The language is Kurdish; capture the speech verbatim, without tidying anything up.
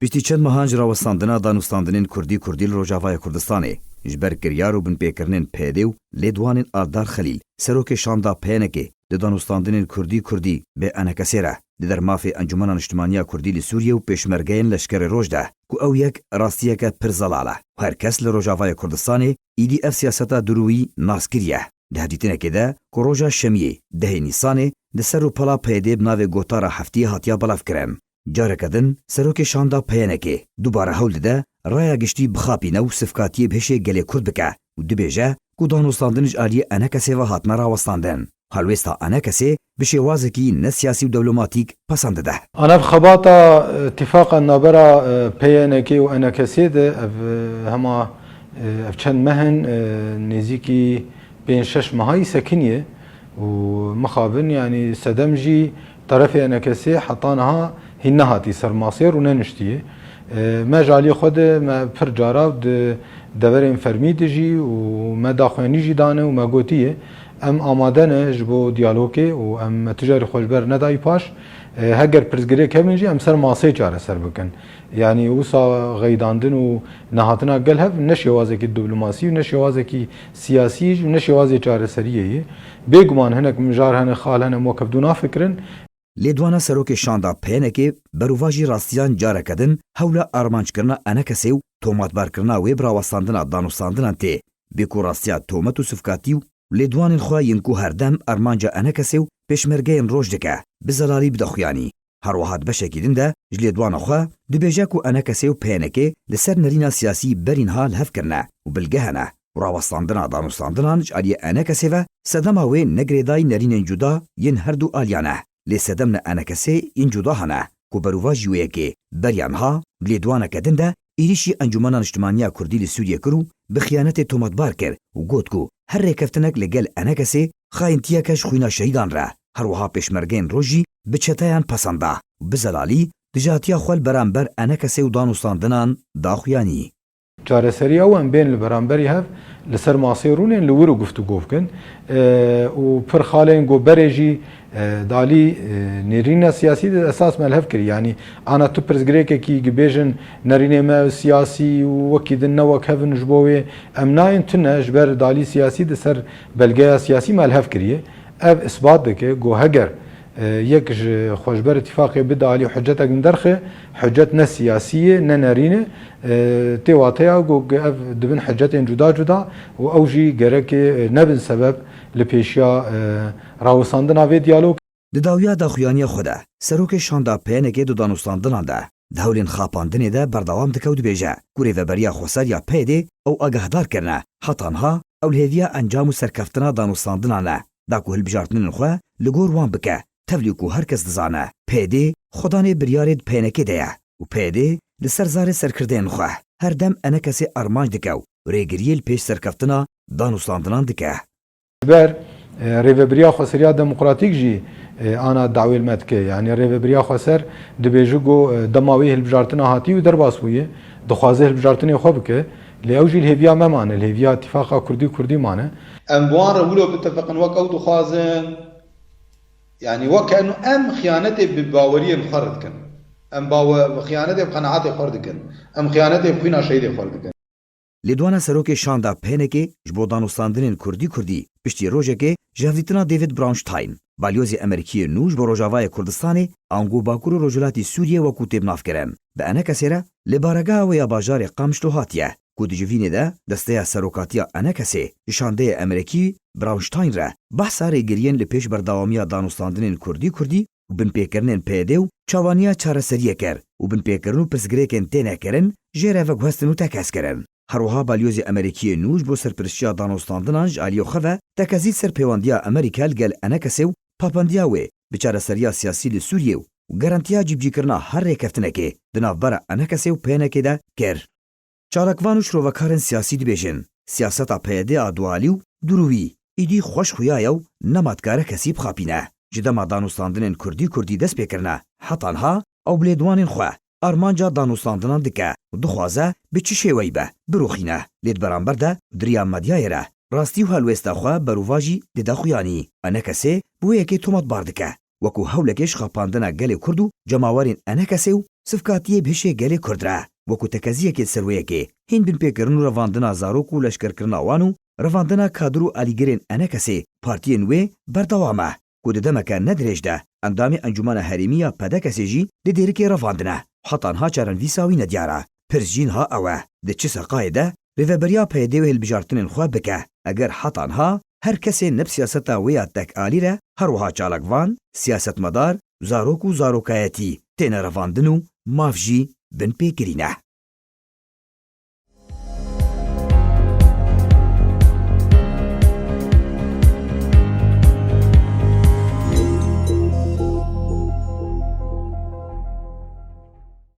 Piştî çend mehan ji rawestandina danûstandinên Kurdî-Kurdî li Rojavaya Kurdistanê, ji ber kiryar û binpêkirinên P Y D û lêdwanên Aldar Xelîl, serokê şanda P Y N K'ê, di danûstandinên Kurdî-Kurdî bê E N K S'ê re, di dermafê Encûmena Niştimaniya Kurdî li Sûriyê û Pêşmergeyên Leşkerê Roj de, ku ew yek rastiyeke pir zelal e û her kes li Rojavaya Kurdistanê êdî ev siyaseta dirûwî nas kiriye. Di hevdîtinekê de ku roja Şemiyê, dehê Nîsanê, di ser rûpela P Y D'ê bi navê Gotara Heftiyê hatiya belavkirin. Careke din serokê şanda P Y N K'ê dubare hewl dide raya giştî bixapîne û sifkatiyê bi hişê gelê Kurd bike û dibêje ku danûstandin ji aliyê E N K S'ê ve hatine rawestandin. Helwêsta E N K S'ê bi şêwazekî ne siyasî û dewlematîk pesend dide. Ana ev xebata, e, tîfaqa navbera, e, P Y N K û E N K S'ê de ev, e, hema, e, ev çend meh in, e, nêzîkî pênc şeş mehayî sekiniye û mixabin, yanî sedem jî terefê E N K S'ê heta niha hîn nehatî ser masê rû neniştiye. E, me ji aliyê xwe de me pir cara di deverên fermî de jî û me daxuyanî jî dane û me gotiye, em amade ne ji bo diyalogê û em me tu carî xwe ji ber nedayî paş. E, heger pirsgirêk hebin jî em ser masê çareser bikin. Yanî wisa xeydandin û nehatina gel hev ne şêwazekî diplomasî û ne şêwazekî siyasî û ne şêwazê çareseriyê ye. Bêguman hinek mijar hene, xal hene, em wek hev dû nafikirin. Lêdwana serokê şanda P Y N K'ê berovajî rastiyan careke din hewla armanckirina E N K S'ê û tomatbarkirina wê bi rawestandina danûstandinan tê. Bê ku rastiya tomet û sifkatî û lêdwanên xwe yên ku herdem armanca E N K S'ê û pêşmergeyên roj dike, bi zelalî bide xuyanî. Her wiha di beşekî din de ji lêdwana xwe dibêje ku E N K S'ê û P Y N K'ê li ser nerîna siyasî berî niha li hev kirine û bilge hene û rawestandina danûstandinan ji aliyê E N K S'ê ve sedema wê ne girêdayî nerînên cuda yên her du aliyan e. Lê sedem li E N K S'ê yên cuda hene ku berovajî wê yekê beriya niha di lêdwaneke din de êrîşî Encûmena Niştimaniya Kurdî li Sûriyê kir û bi xiyanetê tometbar kir û got ku her rêkeftinek li gel E N K S'ê xayintiyeke ji xwîna şehîdan re. Her wiha pêşmergeyên roj jî bi çeteyan pesenda û bi zelalî dijatiya xwe li beramber E N K S'ê û danûstandinan da xuyanî. Çareserî ew em bên li beramberî hev li ser masê rûnên li wir û guftûgo bikin, e, û pir xalên ku berê jî, e, dalî, e, nêrîna siyasî de esas me li hev kirî. Yanî ana tu pirsgirêkekî dibêjin nerînê me siyasî û wekî din ne wek hev in ji bo wê em nayên tune ji ber dalî siyasî di ser belgeya siyasî me li hev kiriye. Ev isbat dike ku heger, e, yek ji xwe ji ber îtîfaqê bide alî hiccetek min derxe, hiccet ne siyasî ye, ne nerîn e, e, tê wateya ku ev dibin hiccetên cuda cuda û ew jî gereke, e, nebin sebeb li pêşiya, e, rawestandina vê diyalog. Di dawiya daxuyaniya xwe de, serokê şanda P Y N K'ê di danûstandinan de, di hewlên xapandinê de berdewam dike û dibêje ku Rêveberiya Xweser ya P Y D'ê ew agahdar kirine, heta niha ew li hêviya encam û serkeftina danûstandinan e, da ku hilbijartinên xwe li gor wan bike, tevlî ku her kes dizane, P Y D xwedanê biryarê di P Y N K'ê de ye û P Y D li ser zarê serkirdeyên xwe her dem E N K S'ê armanc dike û rêgiriyê li pêş serkeftina danûstandinan dike. Ji ber, e, Rêvebiriya Xweseriya Demokratîk jî, e, ana dawê li me dike. Yanî Rêvebiriya Xweser dibêje ku, e, dema wê hilbijartina hatî û derbas bûye, dixwaze hilbijartinê xwe bike. Lê ew jî li hêviya me mane, li hêviya Tîfaqa Kurdî Kurdî mane. Em bi wan re wilo bitefiqin wek ew dixwazin, yanî wek eno em xiyanetê bi baweriyên xwe re dikin. Em bawe-, xiyanetê bi qenaetê xwe re dikin. Em xiyanetê bi xwîna şehîdê xwe re dikin. Lêdwana serokê şanda P Y N K'ê ji bo danûstandinên Kurdî Kurdî piştî rojekê ji hevdîtina David Brownstein, balyozê Amerîkiyê nû ji bo Rojavayê Kurdistanê, ango Bakur û Rojhilatî Sûriyê wekû têbnavkirin, bi E N K S'ê re li baregeha wê ya bajarê Qamişlo hatiye, ku di civînê de desteya serokatiya E N K S'ê ji şandeyê Amerîkî Brownstein re behsa rêgiriyên li pêş berdewamiya danûstandinên Kurdî Kurdî û binpêkirinên P Y D û çavaniya çareseriyê kir û binpêkirin û pirsgirêkên têne kirin jê re veguhestin û tekez kirin. Her wiha balyozê Amerîkiyê nû ji bo serpiriştiya danûstandinan ji aliyê xwe ve tekezî ser pêwendiya Amerîka li gel E N K S'ê û papandiya wê bi çareseriya siyasî li Sûriyê û garantiya cîbicîkirina her rêkeftinekê di navbera E N K S'ê û P Y N K'ê de kir. Çalakvan û şirovekarên siyasî dibêjin, siyaseta P Y D a dualî û dirûvî êdî xweş xuya ye û nema dikare kesî bixapîne. Ji dema danûstandinên Kurdî Kurdî dest pê kirine heta niha ew bi lêdwanên xwe armanca danûstandinan dike û dixwaze bi çi şêweyî be, birûxîne. Lê di beramber de di riya medyayê re rastî û helwêsta xwe berovajî dide xuyanî. E N K S'ê bi wê yekê tometbar dike, wekû hewlekê ji xapandina gelê Kurd û cemawerên E N K S'ê û sivkatiyê bi hişê gelê Kurd re. Wekû tekeziyekê li ser wê yekê, hîn binpêkirin û revandina zarok û leşkerkirina wan û revandina kadir û alîgirên ENKSê, partiyên wê, berdewam e. Ku di demeke ne dirêj de endamê Encûmena Herêmî ya PDKSê jî di Dêrikê revandine. Heta niha çarenivîsa wî nediyar e. Pirs jî niha ew e, di çi seqayê de rêveberiya PYDê wê hilbijartinên xwe bike, eger heta niha her kesê ne bi siyaseta wê ya tekalî re, her wiha çalakvan, siyasetmedar, zarok û zarokayetî têne revandin û maf jî binpêkirî ne.